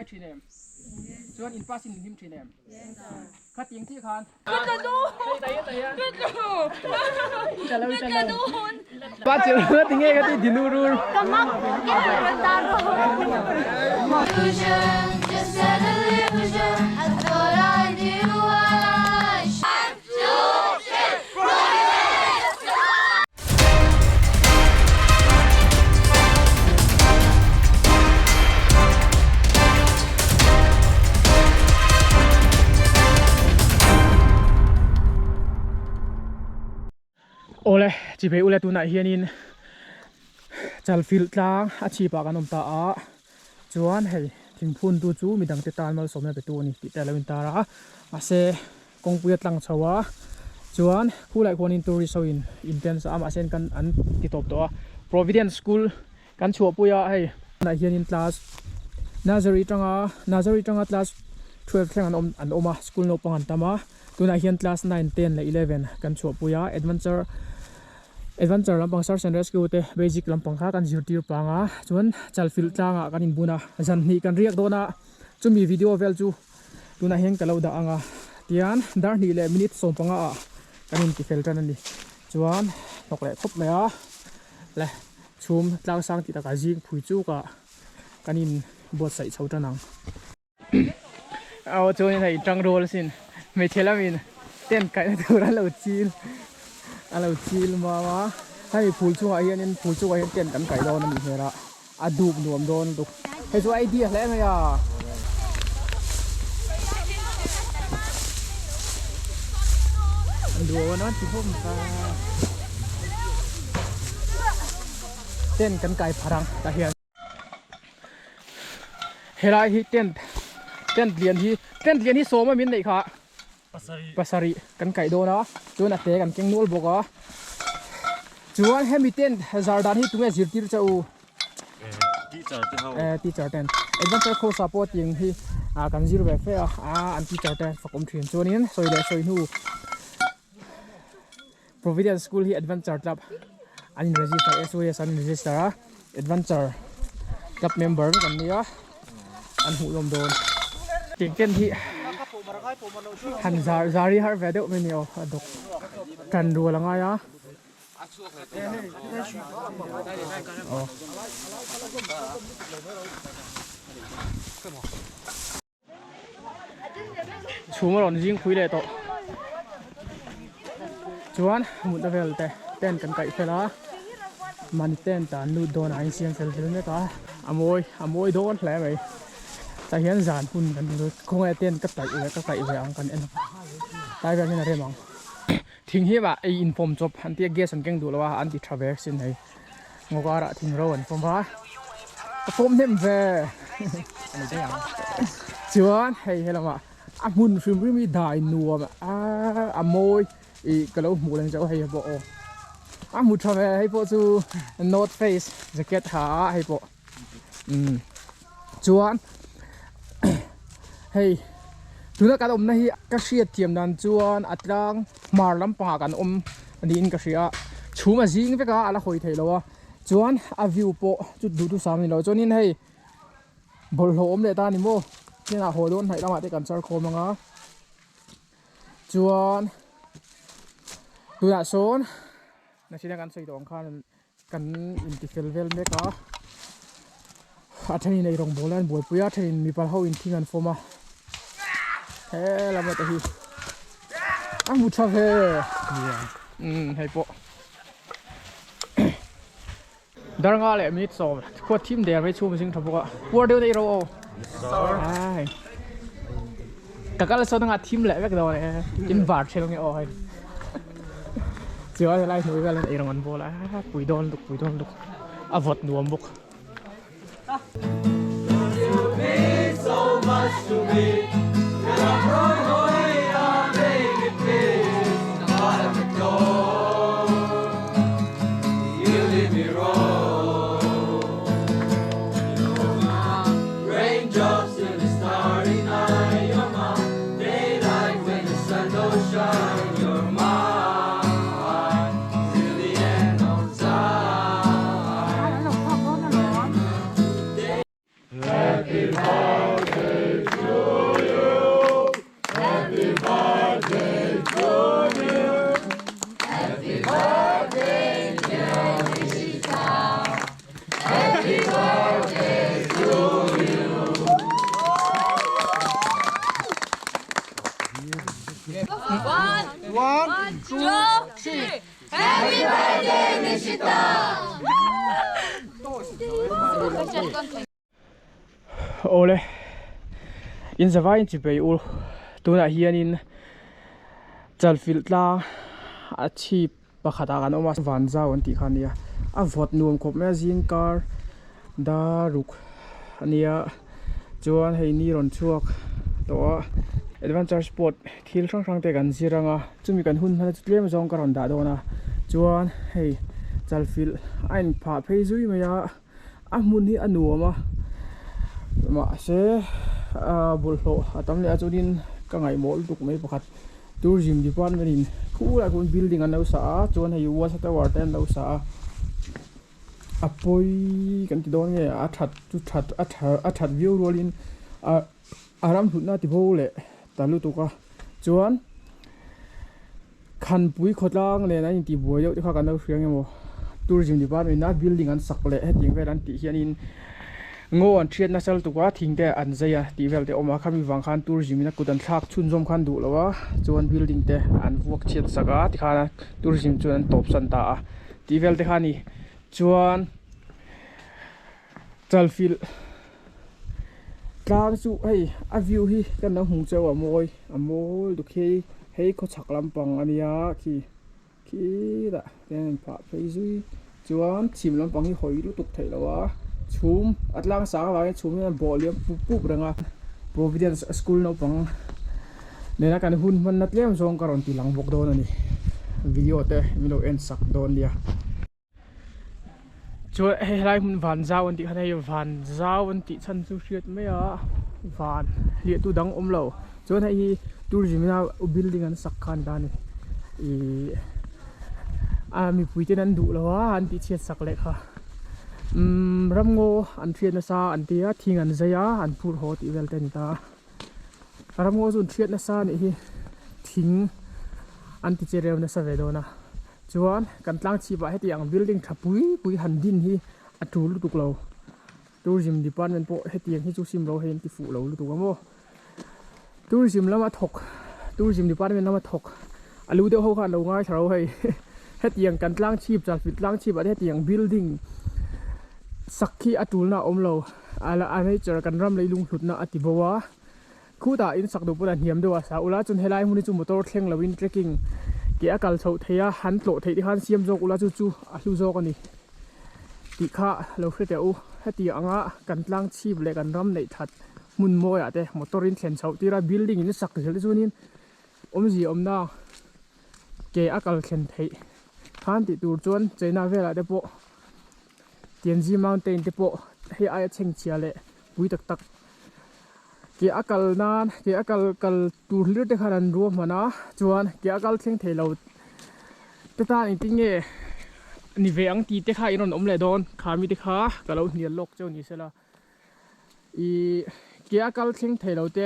thin em? Chuan in pass in in hlim thin em? Khatiang chiah khan. Pa chil ti nge ka ti dinu rur. Awle chivei ule tunah hianin chalfilh tlang a chhipah kan awm ta a chuan hei thingphun tu chu midangte tan malsawmna pe tu a ni tih te a lo intar a mahse Kawngpui a tlang chho a, chuan khulai khuanin tourist ho in inten sa a mahse kan an ti tawp tawh a Providence school kan chhuahpui a hei tunah hianin class nursery tanga nursery tanga class 12 thleng an awm an awm a school naupang an tam a tunah hian class 9 10 leh 11 kan chhuahpui a adventure adventure lampang search and rescue te basic lampang kha kan zirtir pang a chuan chalfilh tlangah kan inbun a zan hnih kan riak dawn a chumi video vel chu Tunah hian ka lo dah ang a, tian dar hnih leh minute 15 ah kan inti fel tan a ni. Chuan hnawk leh khawp mai a, le chhum tlang sang tih takah zing phui chuk ah kan in buatsaih chho tan ang. Aw chuan hei tang rual asin hmeichhe lamin tent kaihna tur an lo chil a lo chil mau a, hemi phul chungah hianin phul chungah hian tent an kaih dawn a nih hmel a. A dup nuam dawn lutuk. Hei chu idea hle mai a. An duh an ti khawp mai a. Tent kan kai phar ang tah hian. Helai hi tent tent lian hi tent lian hi sawm a min neih kha. Pasarih kan kaih dawn a chuan a te kan keng nual bawk a chuan hemi tent zar dan hi tunge zirtir che u teacher te ho eh teacher ten adventure course ah pawh tiang hi ah kan zir ve fe a ah an teacher te fak awm thin chuanin sawi leh sawi hnu Providence school hi adventure club an in register SOS an in register a adventure club member vek an nia an hmuh lawm dawn tiang ten hi han zar zar hi har ve deuh mai a ni aw a dawk tan rual a ngai a aw. Chhum a rawn zing phui leh tawh chuan mutna vel te tent kan kaih fel a mahni tent ah an lut dawn a an insiam fel fel mek a a mawi a mawi dawn hle mai tah hian zan hun kan khawnge tent ka taih ve ka kaih ve ang kan en ang tlai vel hian a rem ang thing hi mah ei infawm chawp an tia gas an keng duh lo a an ti tha ve sin hei. Ngaw karah thing ro an fawm a, ka fawm hnem ve chuan hei helamah a hmun hrim hrim hi dai nuam a a mawi ih ka lo hmuh leng chauh hei pawh aw a hmu tha ve hei pawh chu north face jacket ha a hei pawh umm chuan hei tuna kan awmna hi ka hriat thiam dan chuan a tlang hmar lampangah kan awm niin ka hria a chhum a zing vek a a la hawi theih loh a chuan a view pawh chu duhthusam a ni lo chuanin hei bawlhhlawh awm leh ta a ni maw hnenah haw dawn hnaih lamah te kan char khawm ang a chuan tunah sawn nachina kan sawi tawh ang khan Kan inti fel vel mek a, a thenin ei rawng bawl an buaipui a, a thenin mipa ho in thing an fawm a, he lam te hi a hmu tha ve umm hei pawh darnga leh minute sawm khuat thim der mai chhung zing tha bawk a puar deuh daih ro aw ai ka kal sawn anga thim leh vek dawn e in var thel nge aw hei. Chuan helai hnuai vel hian eirawng an bawl a pui dawn lutuk pui dawn lutuk a vawt nuam bawk. One, two, three. Happy birthday, Nishita! Awle in zavai in chipei ul tunah hianin chalfilh tlang a chhip pakhat ah kan awm a van zau an tih kha ania a vawt nuam khawp mai a zing kar daruk ania chuan hei ni rawn chhuak tawh a adventure sport thil hrang hrang te kan zir anga chumi kan hun hman chu tlem zawng ka rawn dah dawn a chuan hei chalfilh a in phah phei zui mai a. A hmun hi a nuam a mahse ah bawlhhlawh a tam leh a chuanin ka ngaihmawh lutuk mai pakhat tourism department in khulaiah khuan building an lo sa a chuan hei water tower te an lo sa a a pawi kan ti dawn nge a that chu that a tha a that viau rualin ah a ram hlutna a ti bo leh ta lutuk a chuan. Khanpui khawtlang nen an intihbuai deuh te kha kan lo hria nge maw tourism department a building an sak leh hetiang vel an tih hianin ngaw an thiat nasa lutuk a thing te an zai a tih vel te a awm a khami vang khan tourism in a kut an thlak chhunzawm khan duh lo a chuan building te an vuak chhiat sak a tikhan tourism chuan an tawp san ta a tih vel te kha a ni chuan. Chalfilh tlang chu hei a view hi kan lo hmu chauh a mawi a mawi lutuk hi hei khawchhak lampang a nia khi khilaiah te an phah phei zui chuan chhim lampang hi hawi lutuk theih loh a chhum a tlang sang avangin chhum hian a bawh liam pup pup reng a Providence school naupang nena kan hun hmanna tlem zawng ka rawn ti lang bawk dawn a ni video te min lo en sak dawn nia. Chuan hei helai hmun van zau an tih khan hei van zau an tih chhan chu hriat mai a van hliah tu dang awm lo chuan hei hi tourism ina building an sak kha a ni ta a ni ihh a mipui ten an duh lo a an tih chhiat sak leh kha umm ramngaw an hriat nasa an tia thing an zai a an phur haw tih vel te a ni ta a ramngaw chu an hriat nasa a nih hi thing an ti che reu nasa ve dawn a. Chuan kan tlang chhip ah heti ang building tha pui pui han din hi a tul lutuk lo. Tourism department pawh hetiang hi chu sim ro hei an ti fuh lo lutuk a maw. Tourism lama thawk tourism department lama thawk a lu deuh ho khan lo ngaithla ro hei. Hetiang kan tlang chhip chalfilh tlang chhip ah te hetiang building sak hi a tulna a awm lo. A nature kan ram leilung hlutna a ti bo a. Khutah in sak duh pawn a hniam deuh a sa ula chuan helai hmun hi chu motor thleng lo in trekking ke a kal chhoh theih a han tlawh theih te khan siam zawk ula chu chu a hlu zawk a ni tih kha lo hre teh u heti anga kan tlang chhip leh kan ram neih that hmun mawi ah te motor in thlen chhoh tir a building in sak zel te chuanin awmzia awmna ke a kal thlen theih khan tih tur chuan China velah te pawh Tianzi mountain te pawh hei aia chhengchhia leh pui tak tak. Ke a kal nan ke a kal kal tur hlir te khan an ruahman a chuan ke a kal thleng thei lo te tan engtin nge ni ve ang tih te kha in rawn awm leh dawn kha mi te kha ka lo hnial lawk cheu ni sela ih ke a kal thleng thei lo te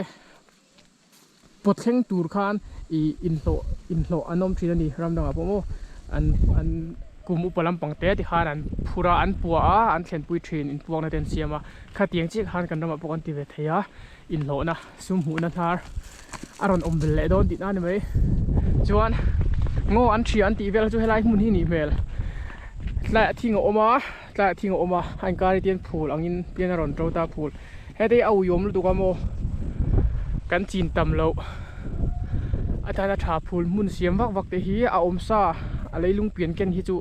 pawt thleng tur khan ih inhlawh inhlawh an awm thin a ni ram dangah pawh maw an an kum upa lampang te ti khan an phur a an puah a an thlenpui thin inpuakna te an siam a khatiang chiah khan kan ramah pawh kan ti ve thei a inhlawhna sum hmuhna hnar a rawn awm bel leh dawn tihna a ni mai chuan ngaw an thiah an tih vel chu helai hmun hi a nih hmel tlaiah thing a awm a tlaiah thing a awm a a inkar hi tian phul angin tian a rawn to ta phul. Heti a uiawm lutuk a maw kan chin tam loh atana tha phul hmun siam vak vak te hi a awm sa a leilung pian ken hi chu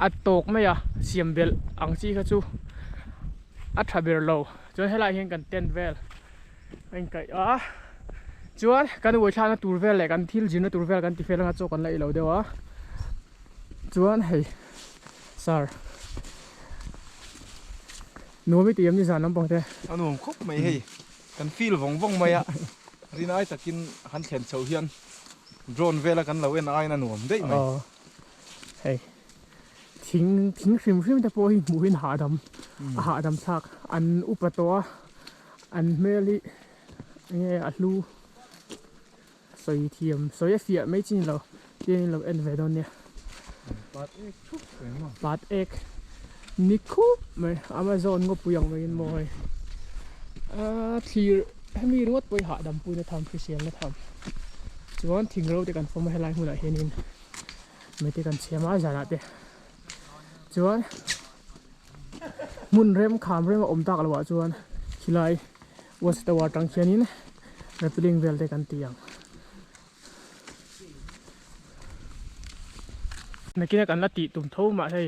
a tawk mai a siam belh ang chi kha chu a tha ber lo chuan helaiah hian kan tent vel a inkaih a chuan kan uaithlakna tur vel leh kan thil zirna tur vel kan ti fel anga chaw kan la ei lo deuh a chuan hei sir. Nuam i ti em ni zan lampang te? A nuam khawp mai hei, kan feel vawng vawng mai a, rinai takin han thlen chhoh hian drone vela kan lo en aiin a nuam daih mai. Aw hei thing thing hrim hrim te pawh hi hmuh in hahdam a hahdam thlak an upa tawh a an hmel hi enge a hlu sawi thiam sawi a fiah mai chi ni lo tiang in lo en ve dawn nia pat ek thup reng maw pat ek ni khup mai amazon ngawpui ang mai in maw hei a thlir hemi ringawt pawh hi hahdam pui na tham hrisel na tham. Chuan thing ro te kan fawm a helai hmunah hianin mei te kan chhiam a zanah te chuan hmun rem kham rem a awm tak loh ah chuan khilai watch tower tang khianin rappelling vel te kan ti ang. Nakina kan la tih tum tho mah hei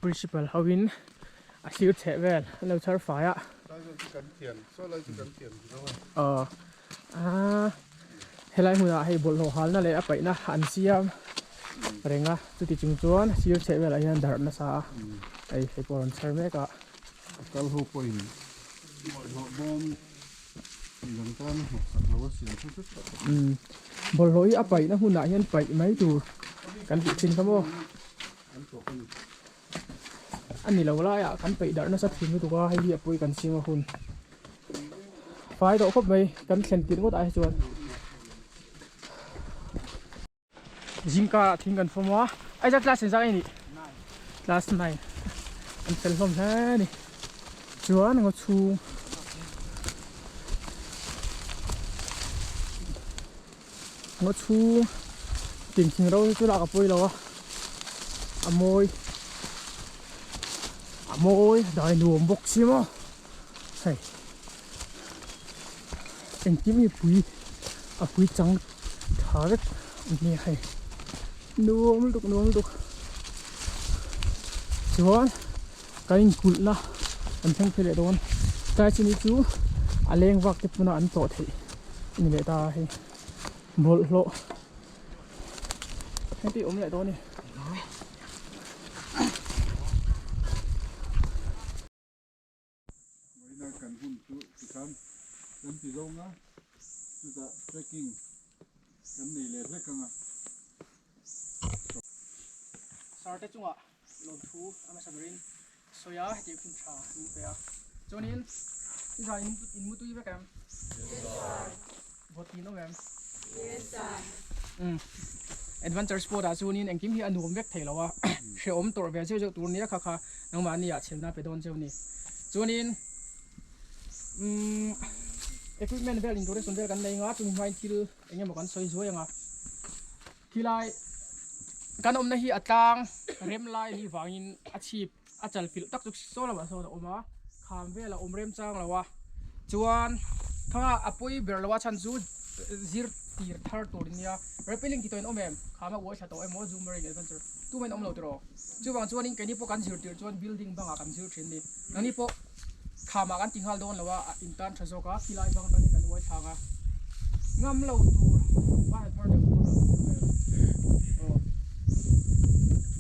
principal ho in a thlir chheh vel an lo chhar fai a. Aw ah helai hmunah hei bawlhhlawh halna leh a paihna an siam reng a chuti chung chuan sir chheh velah hian darh nasa a hei hei pawh a rawn chhar mek a. A kal ho pawhin bawlhhlawh bawm midang tan a hnawksak lo a siam chu chu tawh. Umm bawlhhlawh hi a paihna hmunah hian paih mai tur kan tih thin kha maw. A ni lo laiah kan peih darh nasa thin lutuk a hei hi a pui kan siam a hun fai tawh khawp mai kan thlen tirh ngawt ah hi chuan zingka ah thing kan fawm a aizat class engzat nge nih class nine an fel hlawm hle a ni chuan ngaw chhung Ngaw chhung tin thing ro hi chu lak a pawi lo a a mawi a mawi dai nuam bawk si maw hei engkim hi pui a pui chang tha vek a ni hei nuam lutuk nuam lutuk chuan kan inkulh na an thleng phei leh dawn tlai chini chu a leng vak te pawh an tlawh theih a ni leh ta a hei bawlhhlawh heti awm leh dawn a ni. Vawiina kan hun chu tikhan kan ti zawng a chutah trekking kan nei leh hlek ang a. Sir te chungah lawmthu a hmasa berin sawi a hetiang hun tha min pe a chuanin i zan in mutui vek em? Yes sir. Vawt tin awm em? Yes sir. Umm adventure sport ah chuanin engkim hi a nuam vek thei lo a hrehawm tawrh ve zeuh zeuh tur nia kha kha nangmahni ah chhelna pe dawn cheu ni chuanin umm equipment vel introduction vel kan nei anga chumi hmain thil eng emaw kan sawi zuai anga khilai kan awmna hi a tlang rem lai anih vangin a chhip a chal filh tak chu saw lamah sawn a awm a kham vel a awm rem chang lo a chuan thanga a pawi ber lo a chhan chu zir tir thar tur ania rappelling ti tawh in awm em kham a uai thla tawh emaw zoomerang adventure tumah in awm lo tiraw chuvang chuanin keini pawh kan zir tir chuan building bangah kan zir thin a ni nangni pawh khamah kan ti nghal dawn lo a in tan tha zawk a khilai bang atangin kan uai thlang a ngam lo tur ban a thar deuh ngam lo tur em aw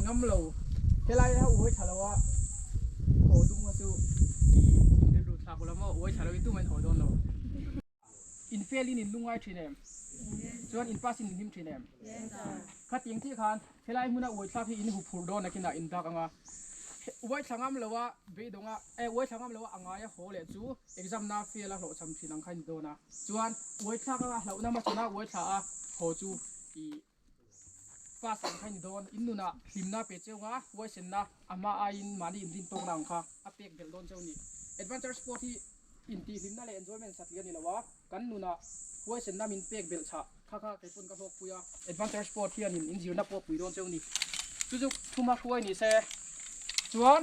ngam lo helai a uai thla lo a haw tum kha chu ih rilru thlak ula maw uai thla lo in tumah in haw dawn lo. In fail in in lungngai thin em? Chuan in pass in in hlim thin em? Khatiang chiah khan helai hmuna uai thlak hi in hu phur dawn nakinah in dak anga uai thla ngam loa beidawnga eh uai thla ngam loa a ngaia haw leh chu exam na fail a hlawhchham thin ang kha in dawn a chuan uai thlak anga hlauhna hmachhawn a uai thla a haw chu ih pass ang kha in dawn in nunah hlimna pe cheu nga huaisenna a hma aiin mahni inrin tawkna ang kha a pek belh dawn cheu a ni. Adventure sport hi intihhlimna leh enjoyment satliah a ni lo a, kan nunah huaisenna min pek belh chhah kha kha kei pawn ka hlawkpui a, adventure sport hianin inzirna pawh pui dawn cheu a ni. Chu chu thuma hruai ni se chuan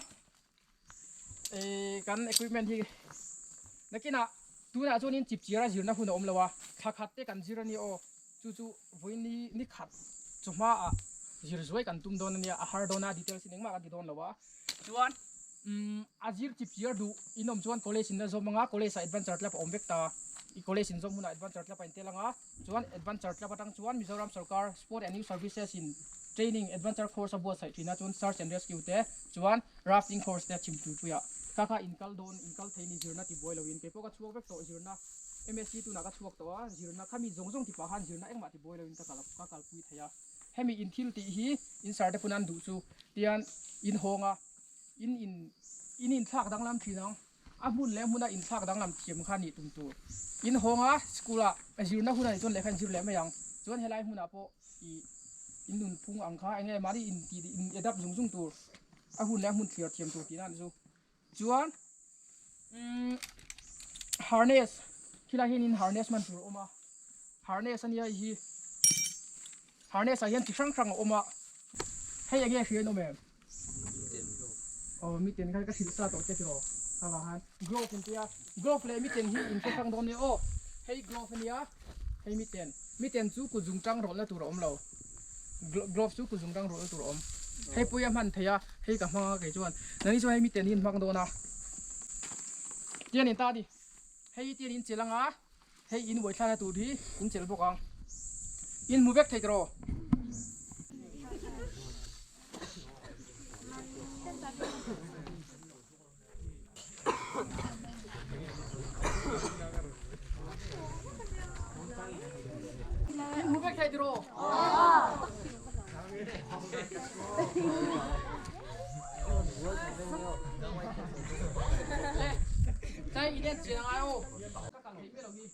Ihh kan equipment hi nakinah tunah chuanin chipchiar a zirna hun a awm lo a, thla khat te kan zir a nia aw, chu chu vawiin ni khat chawhma ah zir zuai kan tum dawn a nia, a har dawn a details in engmah kan ti dawn lo a, chuan umm a zir chipchiar duh in awm chuan college in a zawm anga college ah adventure club a awm vek ta, i college in zawm hunah adventure club a intel anga. Chuan Adventure Club atang chuan Mizoram sorkar Sport and Youth Services in Training Adventure Course a buatsaih thin a, chuan Search and Rescue te chuan Rafting Course te a chhim tuipui ah kha kha in kal dawn in kal thei ni zirna ti buai loin keipawh ka chhuak vek tawh zirna MSc tunah ka chhuak tawh a zirna khami zawng zawng ti pah khan zirna engmah ti buai loin ka kal ka kalpui thei a hemi in thil tih hi in sir te pawn an duh chu tian in hawng a in in in inthlak danglam thin ang. A hmun leh hmuna inthlak danglam thiam kha nih tum tur. In hawnga school ah zirna hun a nih chuan lehkha in zir leh mai ang. Chuan helai hmunah pawh ih in nunphung ang kha enge mahni in tih in adapt zung zung tur a hun leh a hmun thliar thiam tur tihna a ni chu. Chuan umm harness khilai hian in harness hman tur a awm a harness ania hei hi. Harness ah hian chi hrang hrang a awm a, hei enge hria in awm em? Aw miten khan ka hrilh sa tawh che tiraw kha vang khan glove in tia glove leh miten hi in hre hrang dawn nia aw hei glove ania hei miten miten chu kut zung tang rawlhna tur a awm lo glove chu kut zung tang rawlhna tur a awm hei pawh hi a hman theih a hei ka hmang a kei chuan nangni chuan hei miten hi in hmang dawn a tian in ta a ni hei tian in chelh anga. Hei in uaithlana tur hi in chelh bawk ang. In hmu vek thei tawh. In hmu vek thei tawh. Hei in en chian angai aw. Ka kal theih miah lo hi.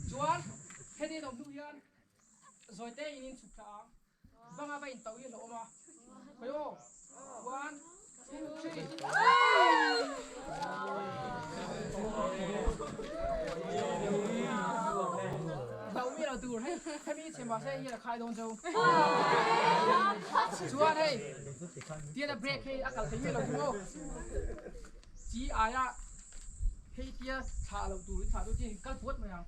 Chuan heti in awm hnu hian zawite in in chhuk thla ang. Banga va in tauh hi a hlauhawm a. Khawi aw. One, two, three. Hlauh miah lo tur. Hei hemi chhe mahse hei hian a khai dawn cheu. Chuan hei tian a brake hei a kal thei miah lo thung aw. Chi aia hei tia thlah loh tur in thlah chu chi kal puat mai ang.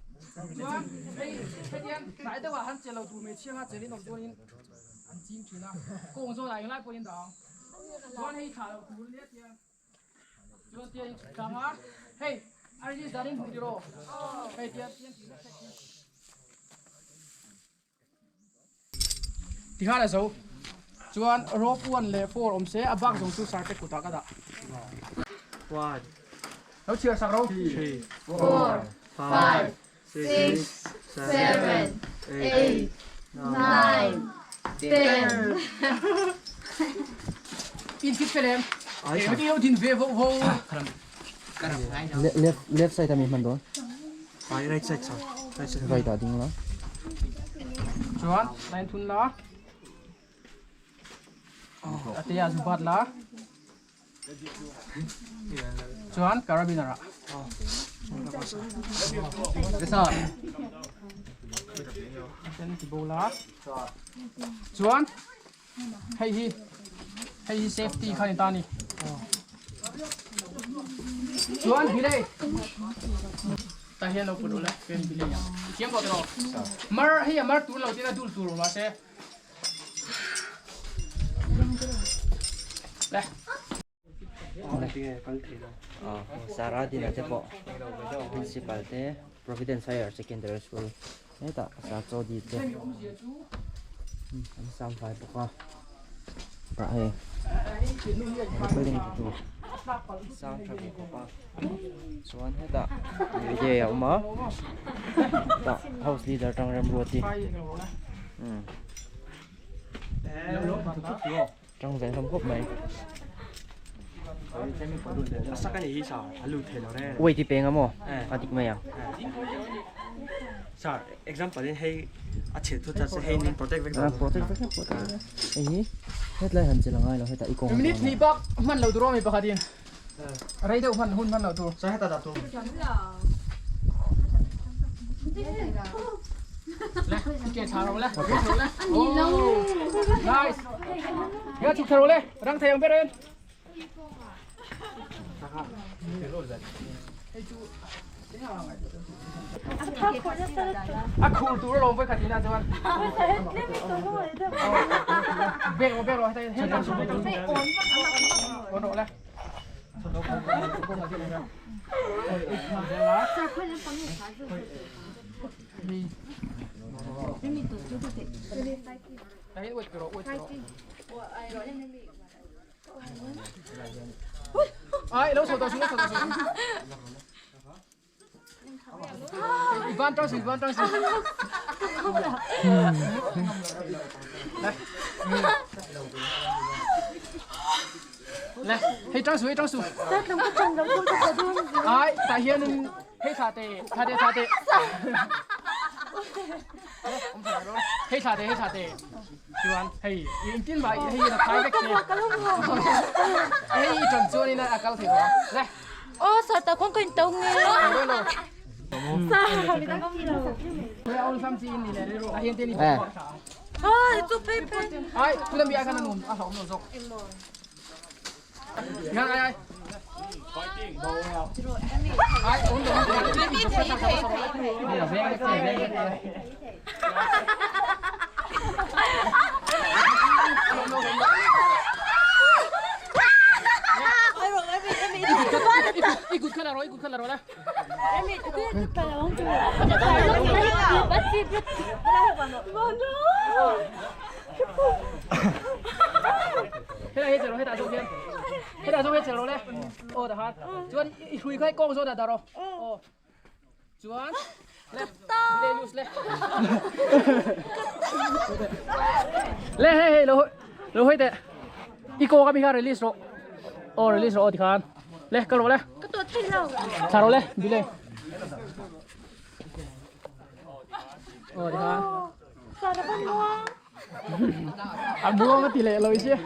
Chuan hei hetiang hnai deuhah han che lo tur hmeichhia kha chelin awm chuanin an ching thin a, kawng zawnah englai pawhin dah ang. Chuan hei thlah loh tur nia tiang chuan tiang in chhuk tlang a, hei a release dan in hmuh tiraw hei tiang tiang tih vek vek hi. Tikhan a zo. Chuan rope 1 leh 4 awm se a bak zawng chu sarte kutah ka dah. 1 Lo chhiar sak ro. 3 4 5 6 7 8 9 10 In fit fel em? Eng ti lo din ve vo vo. Left left side ami hman dawn. Ai right side sir. Right side. Right ah ding la. Chuan line thun la. Atea zubat la. Chuan carabiner ah. Then ti bo la. Chuan hei hi hei hi safety kha ni ta ni chuan bilei ta hian lo put ula pen bilei ang thiam tawh tawh mar hei a mar tur lo tin a dul tur ma se le Sarah Dina te pawh principal te Providence Higher Secondary School hetah Sir Chawdi te an sam fai bawk a tah hei recording ti tur sang tha ve khawp a chuan hetah lei a awm a tah house leader tang remruati Tang ve hlawm khawp mai. Wait i peng a maw? A dik mai ang. Sir, example in hei a chhe thu chat se hei nin protect vek dawn. Protect vek protect vek. Hei hi hetlai han chil angai lo hetah i kawng. Minute hnih bak hman lo tur awm i pakhat in. Rei deuh hman hun hman lo tur. Sir heta dah tur. Le, ke thla ro le. Oh, nice. Ya chuk tharo le. Rang thei ang ber en. A khur tur alawm vawi khat ina chuan. Bek ro bek ro hei hei tang su tang su. Kon ro le. Ai, lo chho tawh suh, lo chho tawh suh. Ivan tang suh, Ivan tang suh. Le, hei tang suh, hei tang suh. Ai, tah hianin hei thla te, thla te, thla te. Hei thla te, hei thla te. Chuan hei engtin mah hei hian a khai vek che. Hei i ṭan chuanin a kal thei lo a. Le. Aw sir ta khawn ka in to nge. Lo lo. Sir. Le hei hei lo lo hoi teh i kawng ami kha release rawh aw release rawh aw tikhan le kal rawh le Ka tuah thei lo. thla rawh le bile aw tikhan Sara ban muang. a muang a ti leh lo sia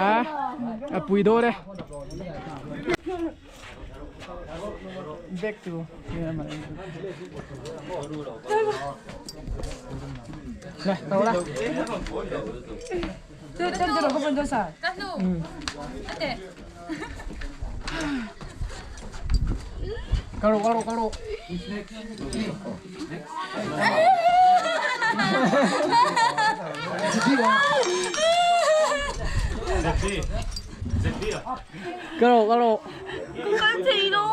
a a pui dawn e back to le tàu la Ka hnu. Ate. Karo karo karo karo karo Ka thei lo.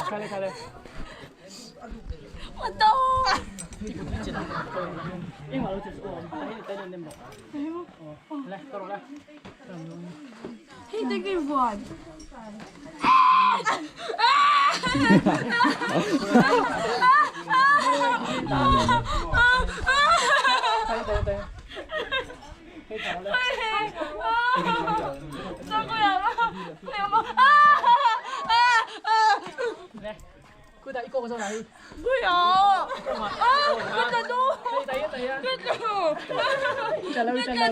Khale khale What the? Le karo le Hei te cái buồn. Le cứ tại cô sau này tay tay tay trả lời trả lời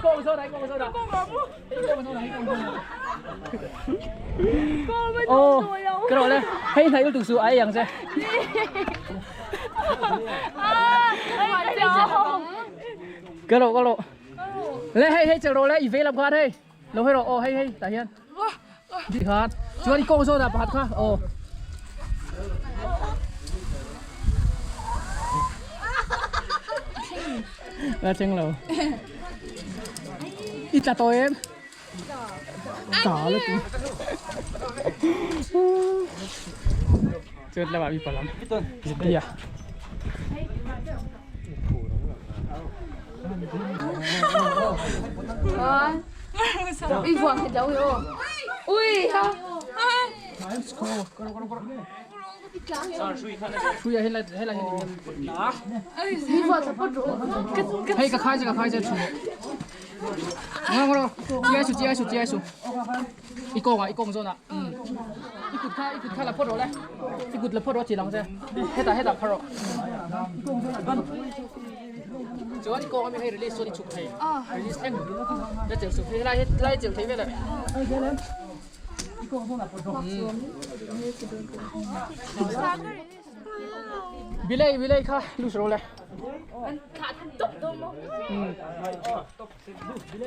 cô sau này cô sau này cô sau này ô cái rồi lên hay thấy thực sự ai rằng xe cái rồi cái rồi lên hay hay chờ rồi lên về làm khoan hay lâu hay rồi ô hay hay tại hiện đi khoan chưa đi cô sau là bạt khoa ô là chân lầu ít là tôi em Trả là Chết là bà bị bỏ lắm Đi à Chui hay là hay là hay cái khai cái khai cái chui ngon ngon chia su chia su chia su ít con à ít con rồi nè ít cụt kha ít cụt kha là phốt rồi đấy ít cụt là phốt rồi chỉ lòng xe hết là phốt rồi chỗ đi con mình hay release số đi chụp thầy release em để chụp chụp thấy lại lại chụp thấy về lại bilai bilai kha lu rồi lại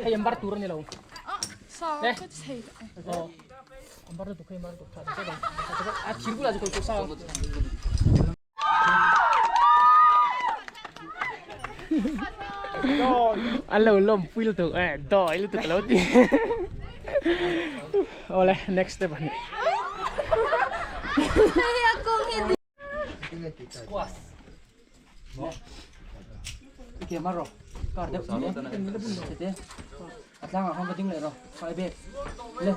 hay em bắt tur này lâu 네. 어. 안 바르도 그냥 바르도 다 제가 아 길고 나서 그걸 사. Anh lâu lom pui tu eh doi lu tu kalau ti. Oleh next step ni. Kìa mất rồi. Còn được. Thế. Atlang không có tiếng lại rồi. Phải về. Lên.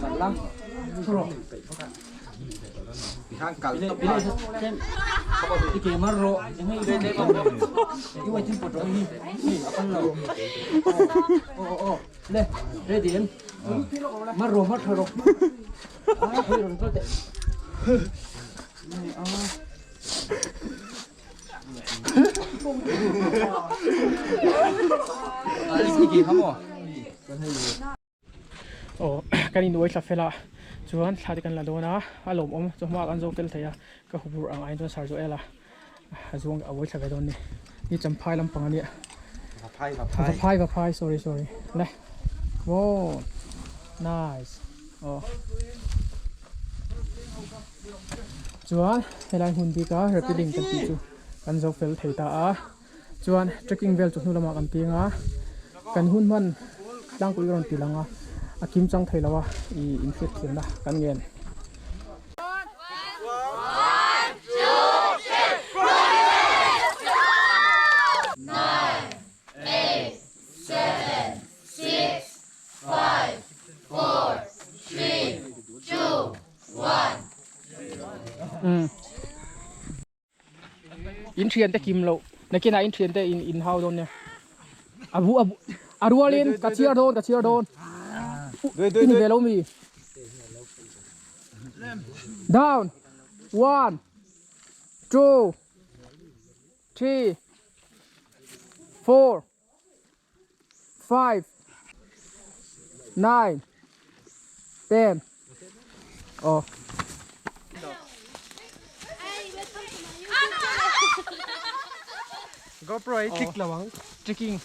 Bản lăng. Rồi. Kìa mất rồi. Những cái chân rồi đi. Ăn rồi. Ô ô. Lên. Ready em. Mất rồi mất rồi. À, thôi rồi thôi. Aw kan in uaithla fel a chuan thla te kan la dawn a a lawmawm chu hma ah kan zo fel thei a ka huphurh ang aiin chuan sir chu ela a zuang a uaithla ve dawn a ni ni champhai lampang a nia Vaphai vaphai vaphai vaphai sorry sorry le come on nice aw chuan helai hmun bik a rappelling kan tih chu kan zo fel thei ta a. Chuan trekking vel chu hnu lamah kan piang a, kan hun hman tlangpui ka rawn ti lang a, a kim chang thei lo a ih inhriat thiamna kan ngen. In thian te kim loh nakinah in thian te in in hau dawn nia a bu a bu a rualin ka chhiar dawn ka chhiar dawn i ni ve lo mi down one two three four 5 9 10 oh GoPro ai click lo ang trekking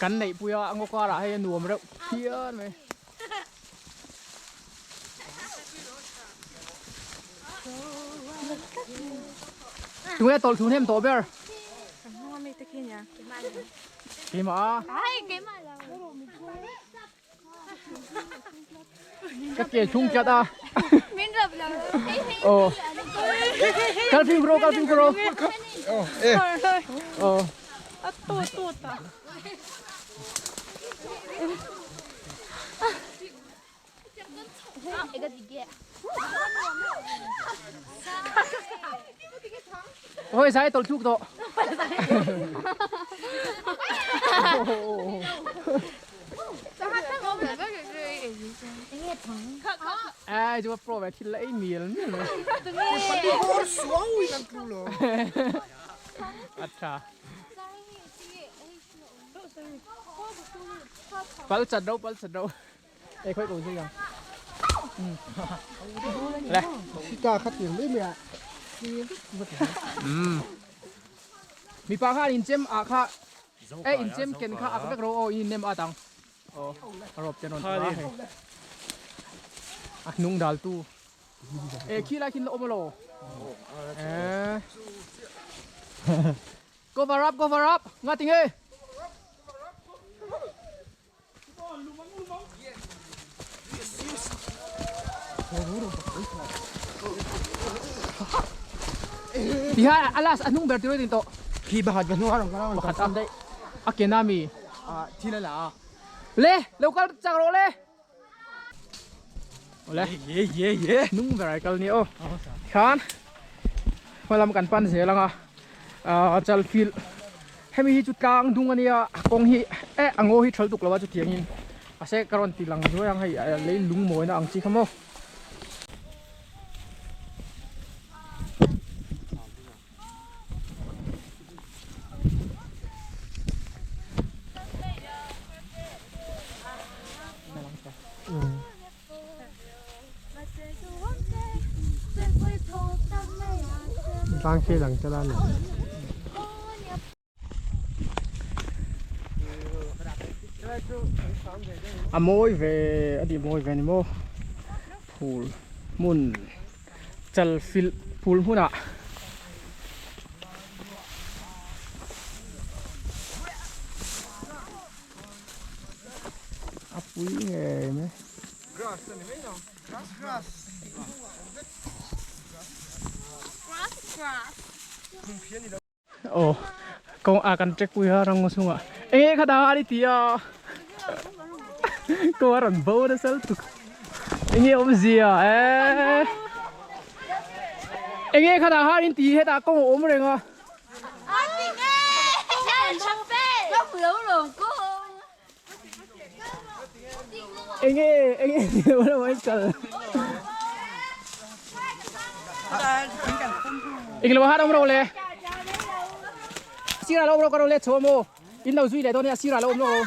kan neih pui a ngaw karah hei a nuam reuh phian mai tunge tawlh thun hem tawh ber Keimah Ka ke chung chat a. Min rap lo. Oh. Kal phim bro, kal phim bro. Oh, eh. Oh. A tu tu ta. Ôi sai tolh thluk tawh. Ai chu pro ve thil ei mial mial mai. Acha. Pal chat đâu, pal chat đâu. Ê khoi ko zui ang. Le. Sita kha tiang mai mai a. Mipa khan in chem ah kha e in chem ken kha ak vek ro aw in nem at ang. Aw a rawp te rawn ta hei. A hnung dal tu. E khi lai khin la awm alo. E. Cover up cover up nga tinge. Tiha alas a hnung ber tiroi ding tawh. Khi pakhat ka hnung a rawn kal a Pakhat a a ke na mi. Ah thil a la a. Le lo kal chak rawh le. Awle. Ye ye ye. Hnung ber ai kal ni aw. Tikhan hmalam kan pan zel anga ah chal field hemi hi chu tlang dung ania a kawng hi eh a ngaw hi thal tuk lo a chutiangin mahse ka rawn ti lang zuai ang hei lei lung mawina ang chi kha maw. Tlang khi lang te lan A mawi ve a tih mawi ve ni maw phul hmun chal filh phul hmunah a pui ngei mai. Aw kawng ah kan trek pui a ram chhungah eng nge kha dang a ni ti a kawng a rawn bo nasa lutuk eng nge awmzia eee eng nge kha dang a ni ti hetah kawng a awm reng a. Enge enge ni lo mai kal. Eng lo hat om ro le. sirah lo awm rawh ka rawn let chho a maw in lo zui leh dawn nia a sirah lo awm lawk rawh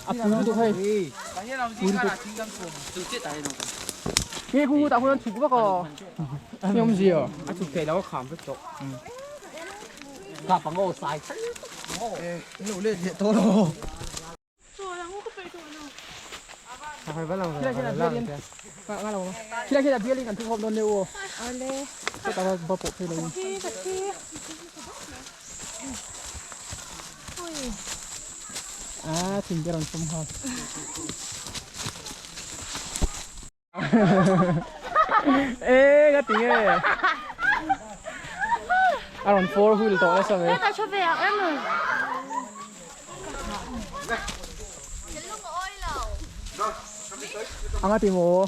a pui lutuk hei pui lutuk nge khu tah khuan chhuk vak aw nge awmzia a chhuk theih loh a kham vek tawh kap ang aw sai lo let leh tawh lo Khilai khian a bialin kan thu khawm dawn deuh aw. Chutah va va pawh phei lo in. A thing te rawn fawm nghal. Ê nga ti nge a rawn four wheel tawh nasa mai anga ti maw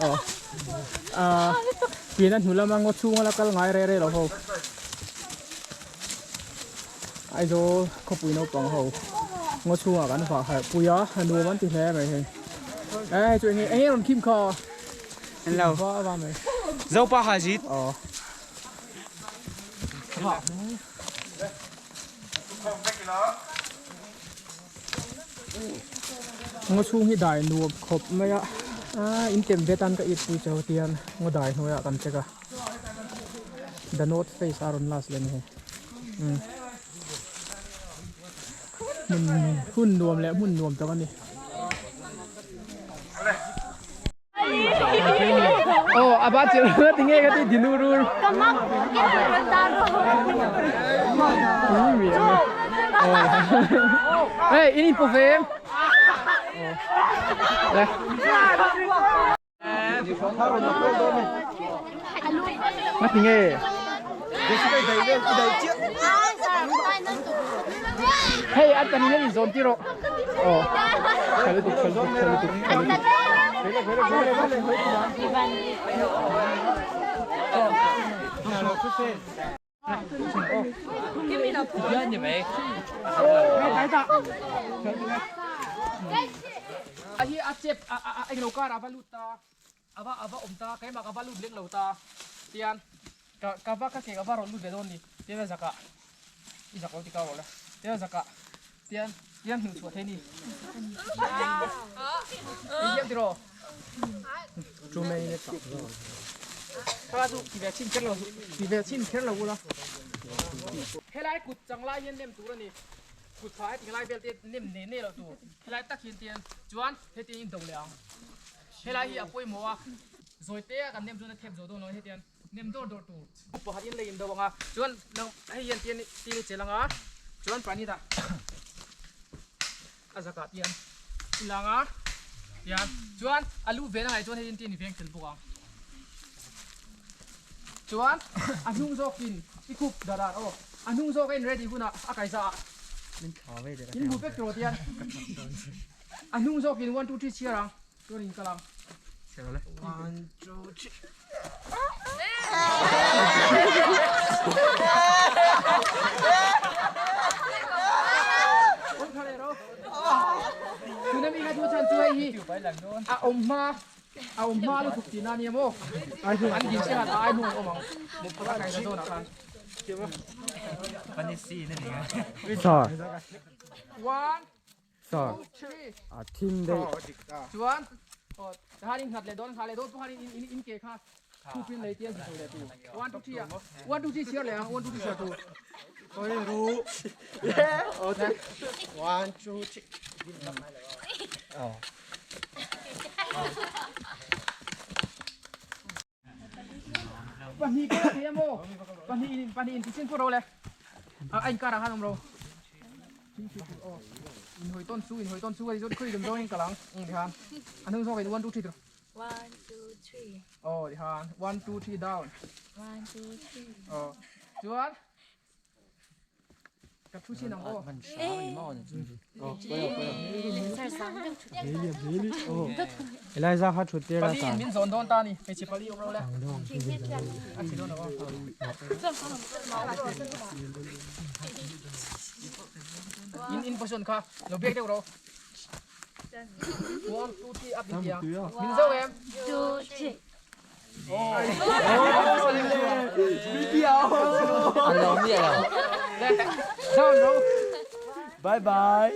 aw a pian a hnu lama ngaw chhunga la kal ngai rei rei lo ho Aizawl khawpui naupang ho ngaw chhungah kan vah harh pui a a nuam an ti hle mai hei e hei chu enge enge rawn khim kha Hello va va mai Zopa Hajit aw ngaw chhung hi dai nuam khawp mai a a in tem ve tan ka it pui chau tian ngaw dai hnuaiah kan check a. The North Face a rawn last leh a ni hei umm hmun hun nuam leh hmun nuam tak a ni. Aw a ba chil ti nge ka ti dinu rur. Hey, in in po ve em? Le. Ngati nge? Hei an pahnih hian inzawn tir rawh. Aw. Tha lutuk, tha lutuk, tha lutuk, tha lutuk. Hi a chep a a englo kar a va lut ta a va a va awm ta keimah ka va lut lek lo ta tian ka ka va ka ke ka va rawn lut ve dawn ni tian a zakah i zak lo ti ka rawh le tian a zakah tian tian hmuh chhuah thei ni i hiam tiraw Kha chu ti ve chhin kher lo ti ve chhin kher lo ula helai kut chang lai hian nem tur a ni kut phah heti lai vel te nem ne ne lo tur helai tak hian tian chuan heti in do leh ang helai hi a pawimawh a zawi te a kan nem chuan a thep zo dawn lo hetian nem dawr dawr tur pakhat in lei in do ang a chuan hei hian tian tian i chelh ang a chuan pahnih dah a zakah tian i lang a tian chuan a lu ven angai chuan hei tin i veng tel bawk ang chuan a hnung zawkin i khup dar ah aw a hnung zawk a in ready hunah a kaihza ah in hmu vek tawh tian a hnung zawkin one two three chhiar ang chuan in kal ang one two three A awm hma a awm hma lutuk tihna a nia maw an din chiah a ai hnung an awm ang a kaina zawnah khan one Sir, a thim deuh. Chuan aw tahan in nghat leh dawn nghah leh dawn pawh khan in in ke kha thu pin lei tian zin leh tu 1 2 3 ah 1 2 3 chhiar leh ang 1 2 3 chhiar tu Sorry ru. 1 2 3. Oh. Pahnih ka thei emaw pahnih in pahnih in tichin pawh ro le a in karah khan awm ro in hawi tawn chu in hawi tawn chu a khawi dum zawng in kal ang ang ti khan a hnung zawk in 1 2 3 tur 1 2 3 aw ti khan 1 2 3 down 1 2 3 aw chuan Ka thu chin ang aw. Eliza kha thut tir a Pali in min zawn dawn ta ni. Hmeichhe pali awm lo le. A chi dawn lo aw. In in position kha lo biak deuh rawh. 1 2 3 up in ti ang. Min zo em? 2 3. Bye bye.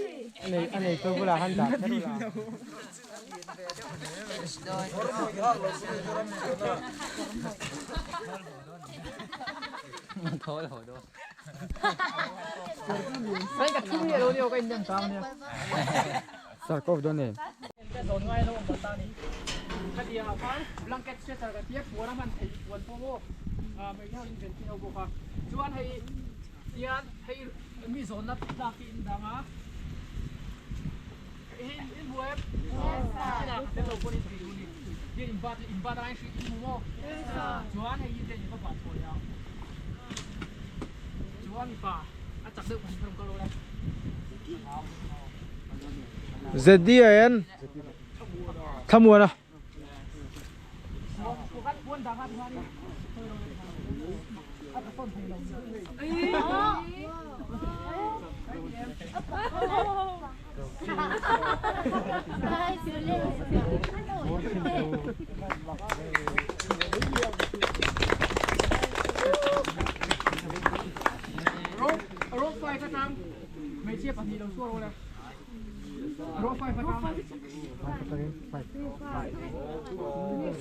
Sarkov dawn em? Blanket sweater ka tia puan a hman theih puan pawh maw hmeichhe ho in ven thin ho bawk a chuan hei tian hei mi zawnna tlak hi in dang a hei in hmu em chinah tel lo pawn in tih duh a ni hian in bat in bat a in hmu maw chuan hei hi in va bah chhuah leh ang chuan mipa a chak deuh pahnih kha rawn kal rawh le. ZDN Thlamuana.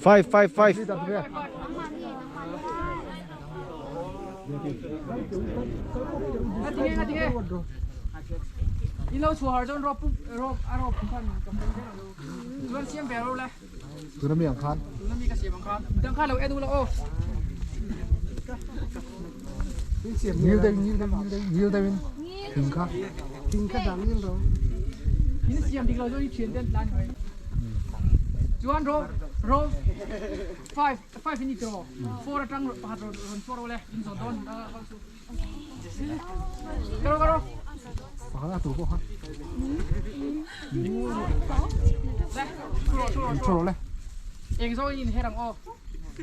Five five five. Tuna mi ang khan. Tuna mi ka siam ang khan. Dang khan lo en ula aw. Ngil deuh ngil deuh ngil deuh ngil deuh in thing kha. Thing kha dah ngil ro. In siam dik lo chu i thian ten tlan mai. Chuan ro ro 5 5 in i tro 4 atang pakhat ro ron chuak ro le in zawn dawn kal su. Karo karo. Pakhat a tu pawh kha. Le thu ro thu ro Thu ro le. Eng zawng in her ang aw.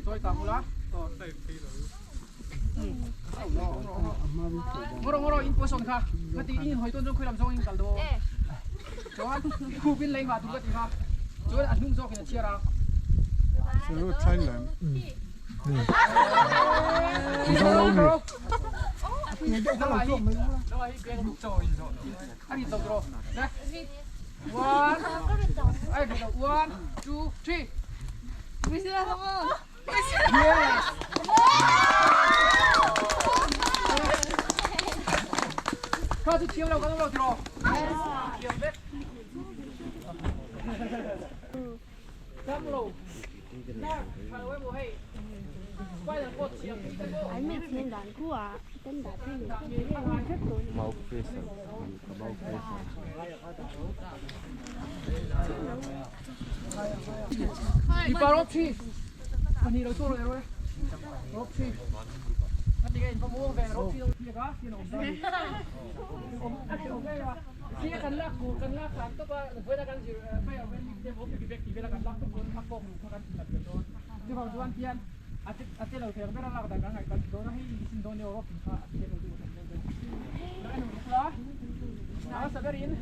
Chawi kang ula. Ngawr ngawr in poison kha ngati in hoi ton chu khuilam zawng in kal do chuan khup in lei ma tu ka ti kha chuan a hnung zawk in a chhiar a One, two, three. Kha chu thiam lo kan awm lo tiraw? Thiam vek. Dam lo. Mark, tha lo emaw hei. Spinal cord thiam hi te pawh. An mit hian dan khu a kan dah phei leh vek tawh a ni. Mipa rawp thi pahnih lo chuak leh rawh e rawp thi a ti nge in va muang ve rawp thi lo thiak a thian a awm ta a ni awm a hre awm em a thia kan lak tur kan lak tlan tawp a vawiin a kan zir fire welding te emaw bag tih vel a kan lak tawp dawn a kawk luh kha kan ti nat ve dawn chuvang chuan hian a che a che lo thei ang ber a lak dan kan ngaih kan ti dawn a hei in sin dawn nia rawp tin kha a ti lo deuh a tam deuh deuh la en ruk la a hmasa berin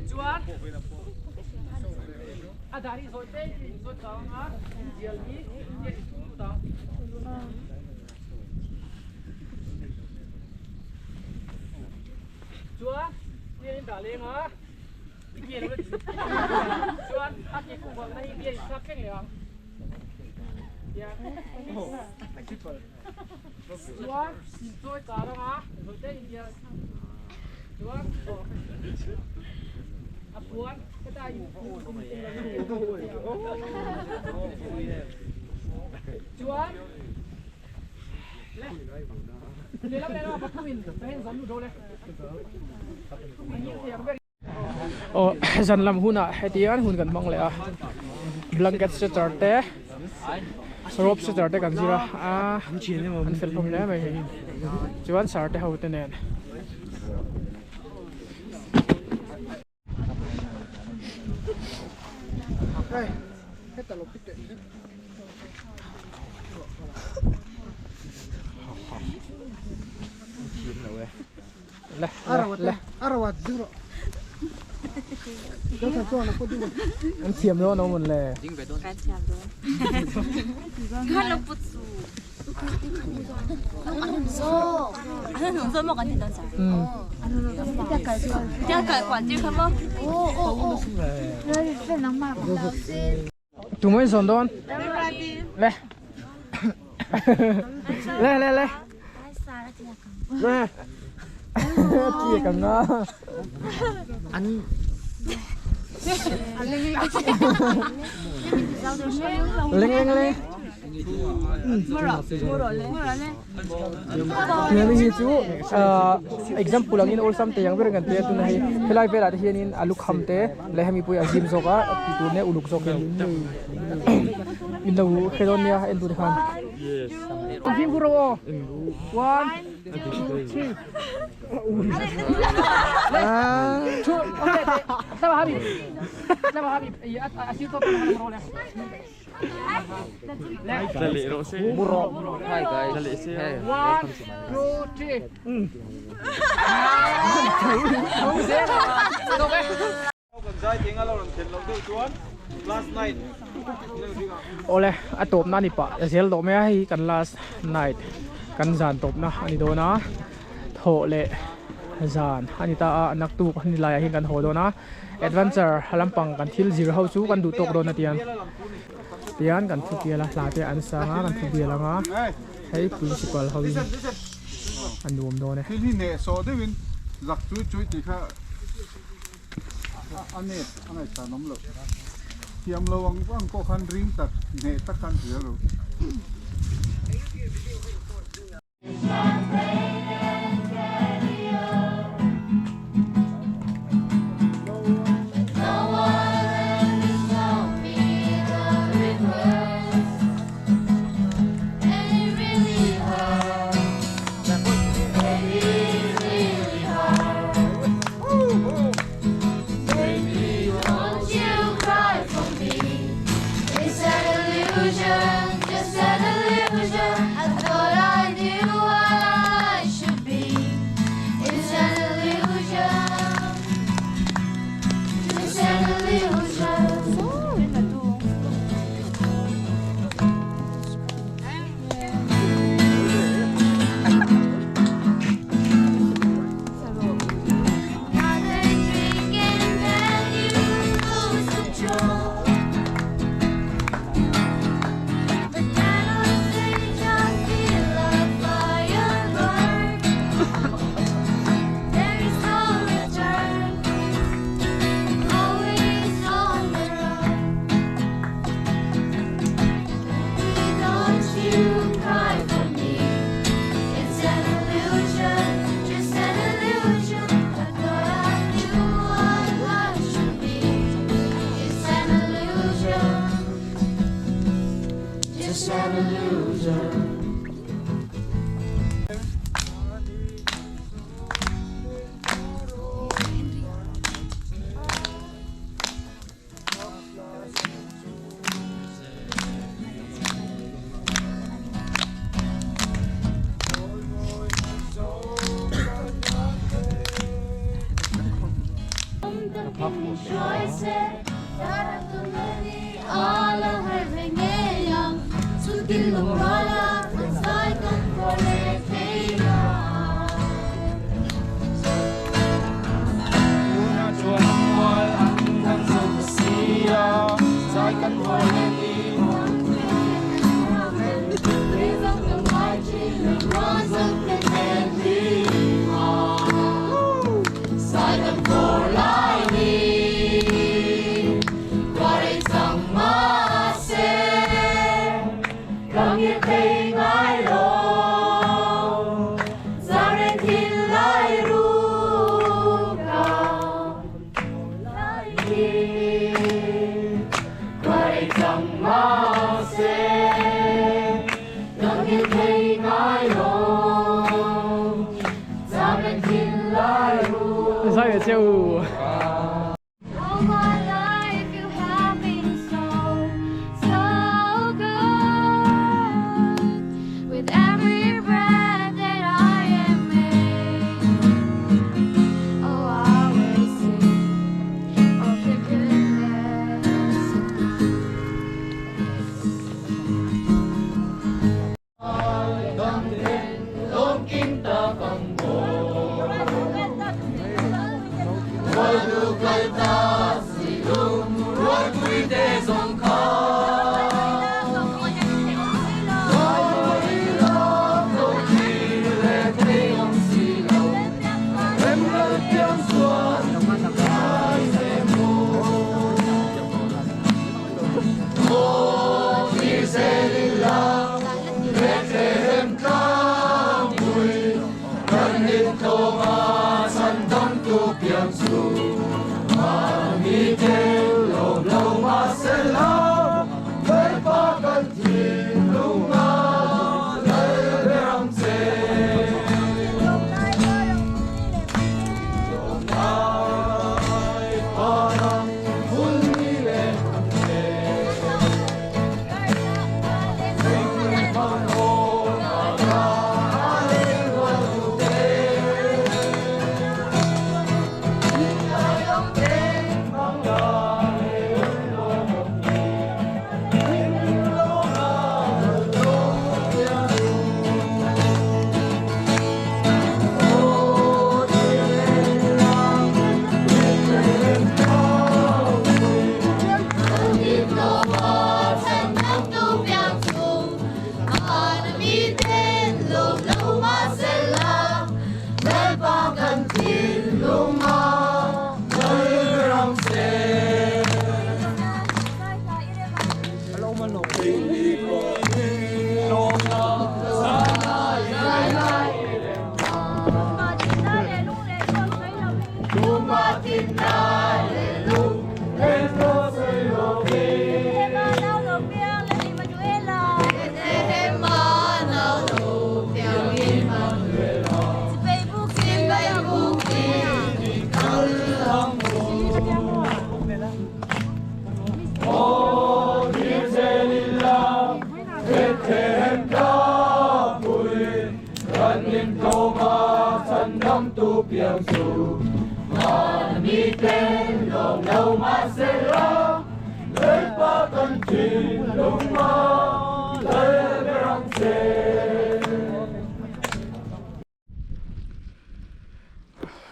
Chuan A dan hi zawi te in zawt kau anga inzial hi inzial in thung lut ang. Chuan tian in dah leng a i ke lo la ti. Chuan a ke kung vang na hi tian in thlak thleng leh ang. Tian chuan in chawi kar anga zawi te in zial chuan a puan heta in chuan le lehlam lehlam ah pathum in ka hen zan lut ro le a ngil thei ang ber Aw zan lam hunah heti hian hun kan hmang leh a blanket sweater te. Rope setter te kan zir a ah an fel hlawm hle mai hei chuan sir te ho te nen. An thiam dawn awm le. Kan thiam dawn. Kan lo put su. Tumah in sawn dawn. Le. Le le le. Le. Tliak ang nga. An Leng leng le. Hemi hi chu example angin awlsam te ang ber kan tia tuna hei helai velah te hianin a lukham te leh hemi pawh hi a zim zawk a tih tur nia uluk zawkin in lo hre dawn nia en tur te khan fimkhur rawh aw one two three two Hi guys. Hey, welcome to my Awle a tawpna a ni pah zel tawh mai a hei kan last night kan zan tawpna a ni dawn a thawh leh zan a ni ta a naktuk a ni laiah hian kan haw dawn a. Adventure lampang kan thil zir ho chu kan duh tawk dawn a tiang tian kan thu bial a hla te an sang a kan thu bial ang a hei principal ho in a nuam dawn e. Thil hi neh sawh deuhin zak chui chui tih kha a nep a ngaihsan awm loh. Thiam lo ang ang pawh khan ring tak hneh tak khan hria lo.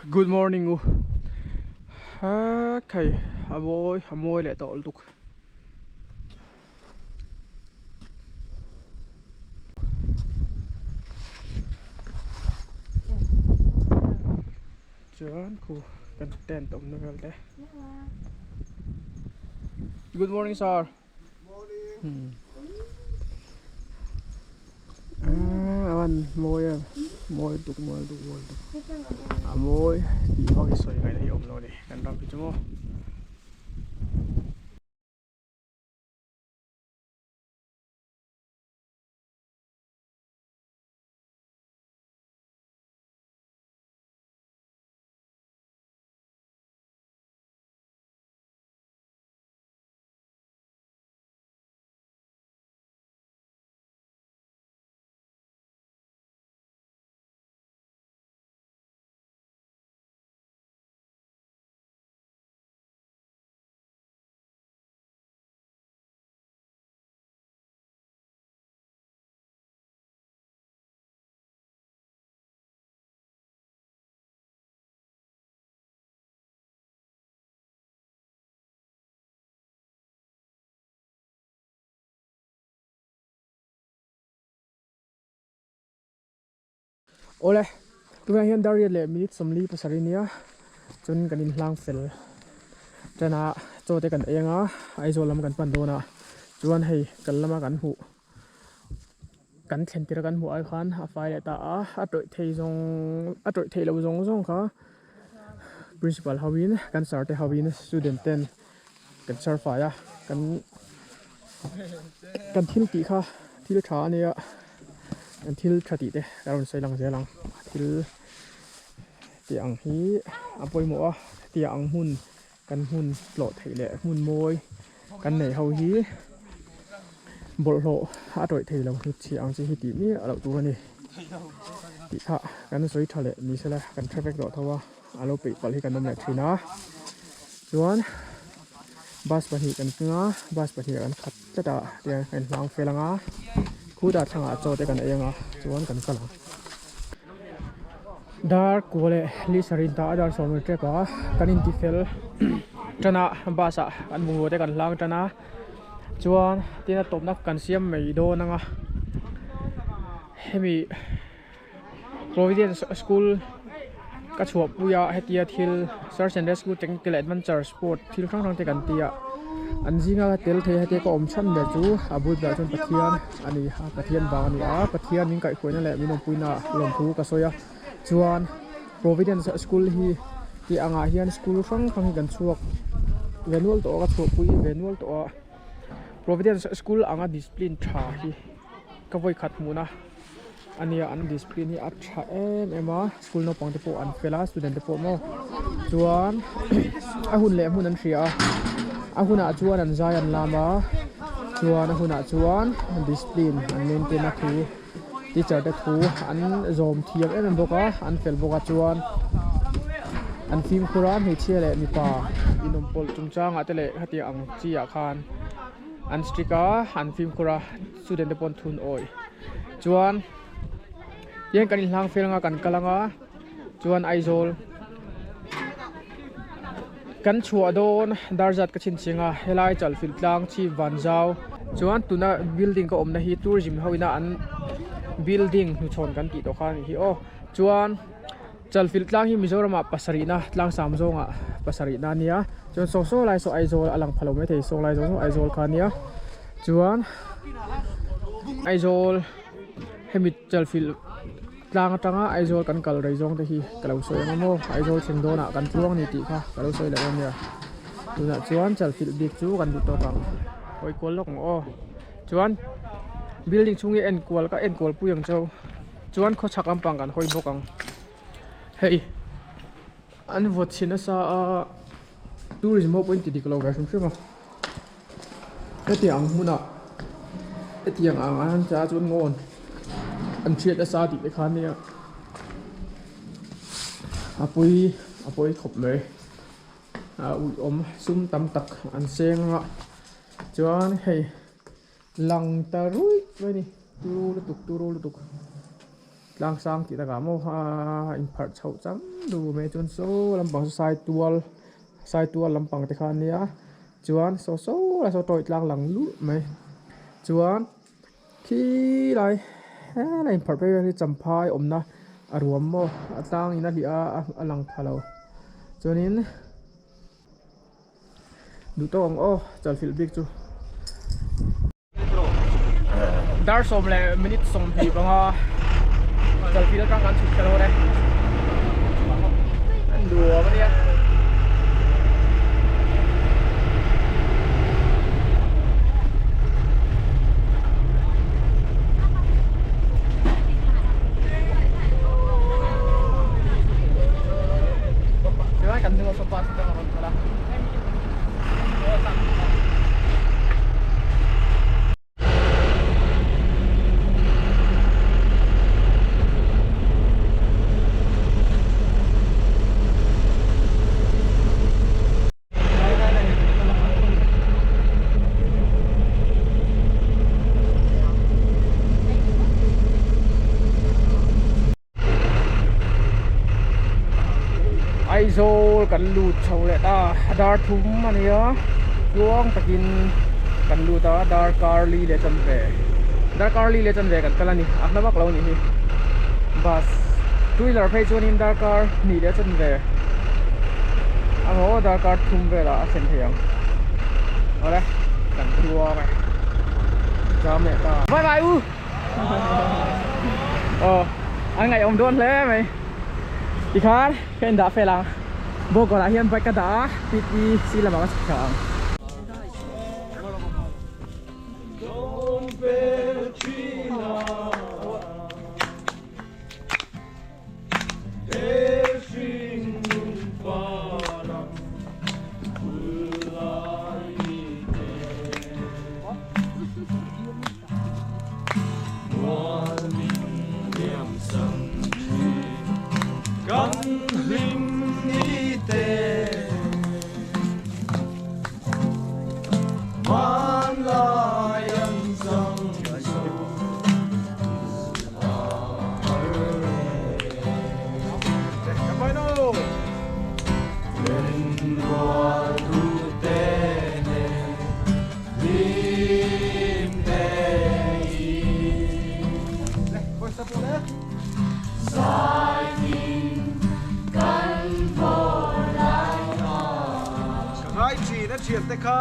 Good morning u khai a mawi a mawi leh tawh lutuk. Chuan khu kan tent awmna vel te Good morning sir. Avan mawi em mawi lutuk mawi lutuk mawi lutuk a mawi tih vak hi sawi ngaihna hi a awm lo a ni kan ram hi chu maw. Awle tunah hian dar riat leh minute 47 nia chuan kan inhlang fel tan a chaw te kan ei anga Aizawl lam kan pan dawn a chuan hei kal lama kan hmuh kan thlen tir a kan hmuh ai khan a fai leh ta a a tawih thei zawng a tawih theih loh zawng zawng kha principal ho in kan sir te ho in student ten kan sir fai a kan kan thil tih kha thil tha a nia kan thil tha tih te ka rawn sawi lang zel ang thil tih ang hi a pawimawh a hetiang ang hmun kan hmun tlawh theih leh hmun mawi kan neih ho hi bawlhhlawh a tawih thei lo hnutchhiah ang chi hi tih miah loh tur a ni tih kha kan sawi tha leh ni sela kan hre vek tawh tho a a lo peih palh hi kan awm leh thin a chuan bus pahnih kan keng a bus pahnih ah kan khat tlat a tiang kan hlang fel ang a khutah thlangah chaw te kan ei ang a chuan kan kal ang. Dar kua leh li sarih ta a dar sawm tep a kan inti fel tan a bus ah kan bungrua te kan hlang tan a chuan tin a tawpna kan siam mai dawn ang a hemi providence school ka chhuah pui a hetia thil search and rescue technical adventure sport thil hrang hrang te kan ti a. An zinga tel thei hete ka awm chhan ber chu a bul berah chuan Pathian a ni a, Pathian vang a ni a, Pathian min kaihhruaina leh min awmpuina lawmthu ka sawi a, chuan Providence school hi tih angah hian school hrang hrang hi kan chhuak ve nual tawh a, ka chhuahpui ve nual tawh a, Providence school anga discipline tha hi ka vawikhat hmuhna a nia, an discipline hi a tha em em a, school naupang te pawh an fel a, student te pawh maw chuan a hun leh hmun an hria a, a hunah chuan an zai an lam a, chuan a hunah chuan discipline an maintain a thu. Teacher te thu an zawm thiam em em bawk a an fel bawk a chuan an fimkhur a hmeichhia leh mipa inawm pawlh chungchangah te leh hetiang ang chi ah khan an strict a an fimkhur a student te pawh an thun awih chuan tihian kan inhlang fel anga kan kal anga chuan Aizawl kan chhuah dawn dar zat ka chhinchhing a helai chalfilh tlang chhip vanzau chuan tuna building ka awmna hi tourism ho ina an building hnuchhawn kan tih tawh kha a nih hi aw chuan chalfilh tlang hi Mizoram ah pasarih na tlang sam zawng ah pasarih na ania chuan saw saw lai saw Aizawl a lang pha lo maithei saw lai zawng zawng Aizawl kha ania chuan Aizawl hemi chalfilh. Tlang atanga Aizawl kan kal rei zawng te hi ka lo sawi ang a maw? Aizawl thleng dawnah kan tluang ni tih kha ka lo sawi leh dawn nia. Tunah chuan chalfilh bik chu kan duh tawk ang. Hawi kual lawk ang aw. Chuan building chhung hi enkual ka enkual pui ang chau. Chuan khawchhak lampang kan hawi bawk ang. Hei an vawt chhin nasa a tourism ho pawh in ti dik lo ve hrim hrim a. Hetiang ang hmunah hetiang ang an cha chuan ngawn an hriat nasa tih te kha ania a pawi a pawi khawp mai a uiawm sum tam tak an seng a chuan hei lang ta ruih mai a ni turu lutuk turu lutuk tlang sang tih takah maw a inpharh chhoh chang duh mai chuan saw lampang saw sai tual sai tual lampang te kha ania chuan saw saw lai saw tawih tlang lang luh mai chuan khi lai helai inpharh phei hi champhai awmna a ruam maw a tlang in a hliah a a lang pha lo chuanin duh tawk ang aw chalfilh bik chu. Dar sawm leh minute 25 chalfilh atang kan chhuk kher dawn e an nuam ania. Chuan kan hnungah saw bus atang a rawn kal a. Aizawl kan lut chho leh ta dar thum a nia tluang takin kan lut a dar kar li leh chanve dar kar li leh chanve kan kal a ni a hla vak lo a nih hi bus two wheeler phei chuanin dar kar hnih leh chanve a maw dar kar thum velah a thlen thei ang awle kan tluang e jam leh ta bye bye u. Aw an ngaihawm dawn hle mai tikhan ka indah fel ang bawkawrah hian bike ka dah a PTC lamah ka chhuk thla ang. Ka ngai thin a thiante kha.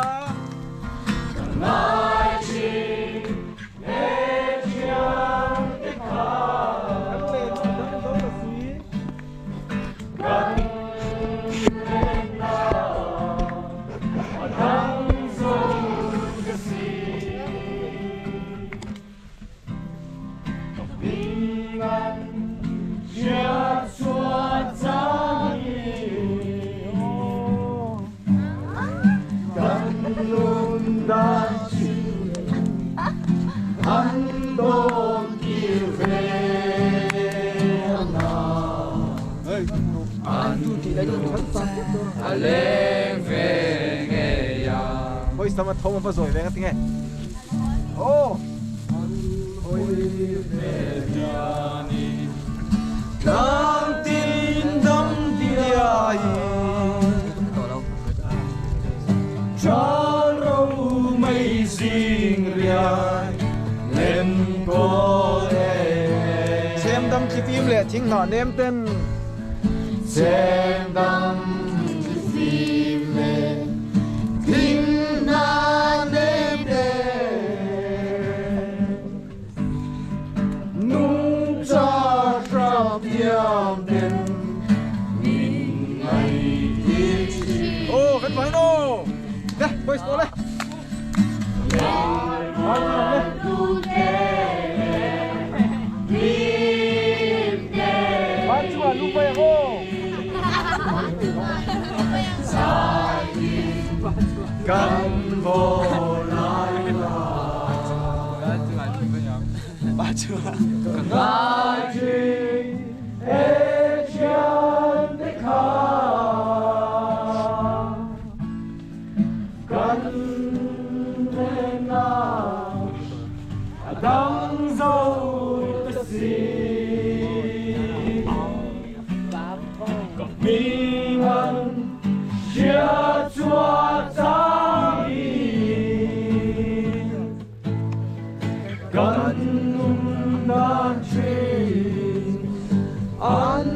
Boys tama thoma va zawi ve nga tinge oh Tlang tin dam diai Chal ro mei zing riai Lem ko le Chem dam thli fim leh thing hnah nem ten Chem dam thli fim leh thing hnah nem ten Nung cha hrap thiam ten Min ngai tir thin Ô kan vai no Nè boys bo le Ban chua lu vai ho Kan vo lai la Ba chua Ngai thin e chian te kha Kan na dang zo ta si Mingan chia chua chang Kan nun dan thin an